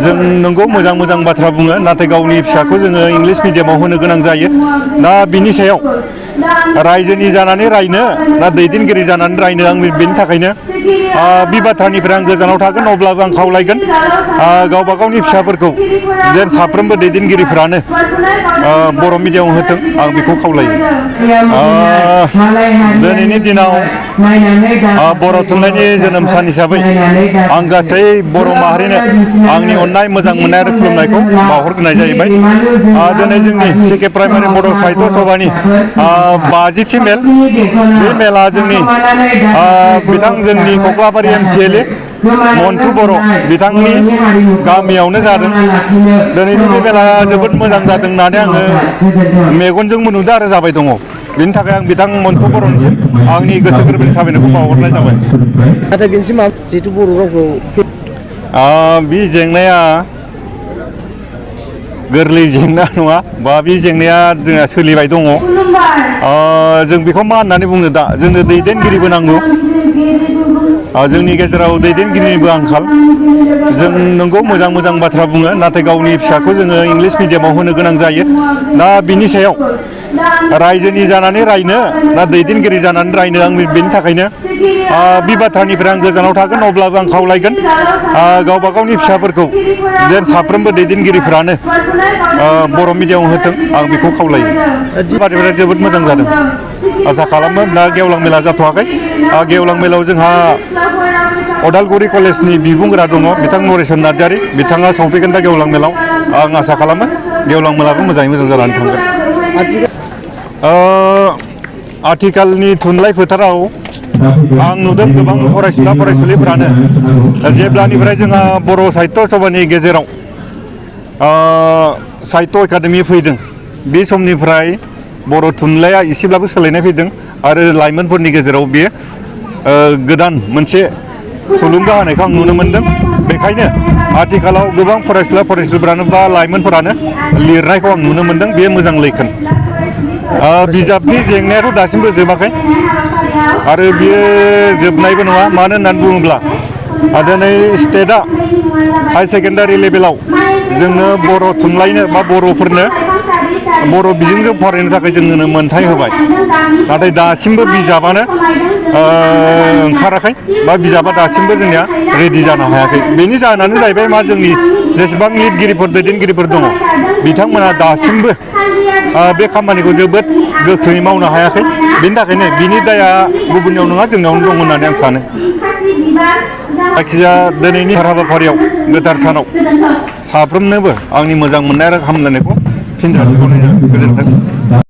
जों नंगौ मोजां मोजां बाथ्रा बुङो नाथाय गावनि फिसाखौ जोङो इंलिश मिडियामाव होनो गोनां जायो दा बिनि सायाव रायजोनि जानानै रायनो ना दैदेनगिरि जानानै रायनो आं बेनि थाखायनो बे बाथ्रानिफ्राय आं गोजानाव थागोन अब्लाबो आं खावलायगोन गावबा गावनि फिसाफोरखौ जेन साफ्रोमबो दैदेनगिरिफ्रानो बर' मिडियामाव होथों आं बेखौ खावलायो दिनैनि दिनाव बर' थुनलाइनि जोनोम सान हिसाबै आं गासै बर' माहारिनो आंनि अननाय मोजां मोननाय आरो खुलुमनायखौ बावहरग्रोनाय जाहैबाय दिनै जोंनि सिके प्राइमारि बर' साहित्य सभानि 50थि मेल बे मेला जोंनि बिथां जोंनि कक्लाबारि MCLA मन्टु बर' बिथांनि गामियावनो जादों दिनैनि बे मेला जोबोद मोजां जादों होननानै आङो मेगनजोंबो नुदों आरो जाबाय दङ बिनि थाखाय आं बिथां मन्टु बर'निसिम आंनि गोसो गोरबोनि साबायखरखौ बावहरनाय जाबाय नाथाय बेनिसिम जिहेथु बर' रावखौ बे जेंनाया गोरलै जेंना नङा बा बे जेंनाया जोंहा सोलिबाय दङ जों बेखौ मा होननानै बुंनो दा जोंनो दैदेनगिरिबो नांगौ जोंनि गेजेराव दैदेनगिरिनिबो आंखाल जों नंगौ मोजां मोजां बाथ्रा बुङो नाथाय गावनि फिसाखौ जोङो इंलिश मिडियामाव होनो गोनां जायो दा बिनि सायाव रायजोनि जानानै रायनो ना दैदेनगिरि जानानै रायनो आं बेनि थाखायनो बे बाथ्रानिफ्राय आं गोजानाव थागोन अब्लाबो आं खावलायगोन गावबा गावनि फिसाफोरखौ जेन साफ्रोमबो दैदेनगिरिफ्रानो बर' मिडियामाव होथों आं बेखौ खावलायो बाथ्राफोरा जोबोद मोजां जादों आसा खालामो दा गेवलां मेला जाथ'वाखै गेवलां मेलायाव जोंहा अदालगुरि कलेजनि बिबुंगोरा दङ बिथां नरेसन नार्जारि बिथाङा सौफैगोन दा गेवलां मेलाव आं आसा खालामो गेवलां मेलाबो मोजाङै मोजां जानानै थांगोन आथिखालनि थुनलाइ फोथाराव आं नुदों गोबां फरायसुला फरायसुलिफ्रानो जेब्लानिफ्राय जोंहा बर' साहित्य सभानि गेजेराव साहित्य एकाडेमि फैदों बे समनिफ्राय बर' थुनलाइया एसेब्लाबो सोलायनाय फैदों आरो लाइमोनफोरनि गेजेराव बेयो गोदान मोनसे थुलुंगा होनायखौ आं नुनो मोनदों बेखायनो आथिखालाव गोबां फरायसुला फरायसुलिफोरानो बा लाइमोनफोरानो लिरनायखौ आं नुनो मोनदों बेयो मोजां लैखोन बिजाबनि जेंनायाथ' दासिमबो जोबाखै आरो बियो जोबनायबो नङा मानो होननानै बुङोब्ला दिनै स्टेटआ हाई सेकेन्डारि लेभेलाव जोंनो बर' थुनलाइनो बा बर'फोरनो बर' बिजोंजों फरायनो थाखाय जोंनो मोनथाय होबाय नाथाय दासिमबो बिजाबानो ओंखाराखै बा बिजाबा दासिमबो जोंनिया रेडि जानो हायाखै बेनि जाहोनानो जाहैबाय मा जोंनि जेसेबां लिरगिरिफोर दैदेनगिरिफोर दङ बिथांमोना दासिमबो बे खामानिखौ जोबोद गोख्रोङै मावनो हायाखै बेनि थाखायनो बिनि दाया गुबुननियाव नङा जोंनियावनो दं होननानै आं सानो जायखिजाया दिनैनि हाबाफारियाव गोथार सानाव साफ्रोमनोबो आंनि मोजां मोननाय आरो हामलायनायखौ फिन जासिहरनाय जाबाय गोजोन्थों।